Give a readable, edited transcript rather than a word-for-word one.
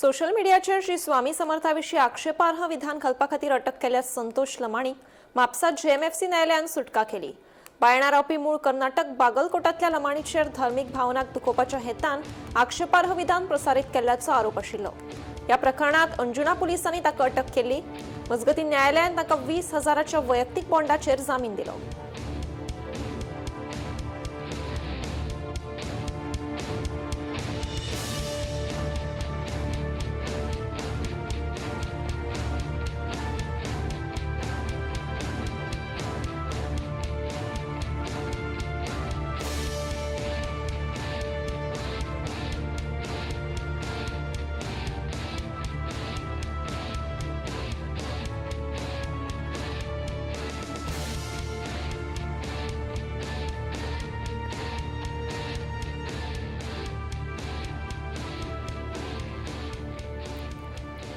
Social मिडियाचेर श्री स्वामी समर्थाविशीं आक्षेपार्ह विधान घालपा खातीर अटक केल्ल्या संतोष लमाणीक म्हापसा जेएमएफसी न्यायालयान सुटका केली. बायणा रावपी मूळ कर्नाटक बागलकोटांतल्या लमाणीचेर धर्मीक भावनाक दुखोवपाच्या हेतान आक्षेपार्ह विधान प्रसारीत केल्ल्याचो आरोप आशिल्लो. ह्या प्रकरणात अंजुना पुलिसांनी ताका अटक केल्ली. मजगतीं, न्यायालयान ताका 20 हजाराच्या वैयक्तीक बॉन्डाचेर जामीन दिलो.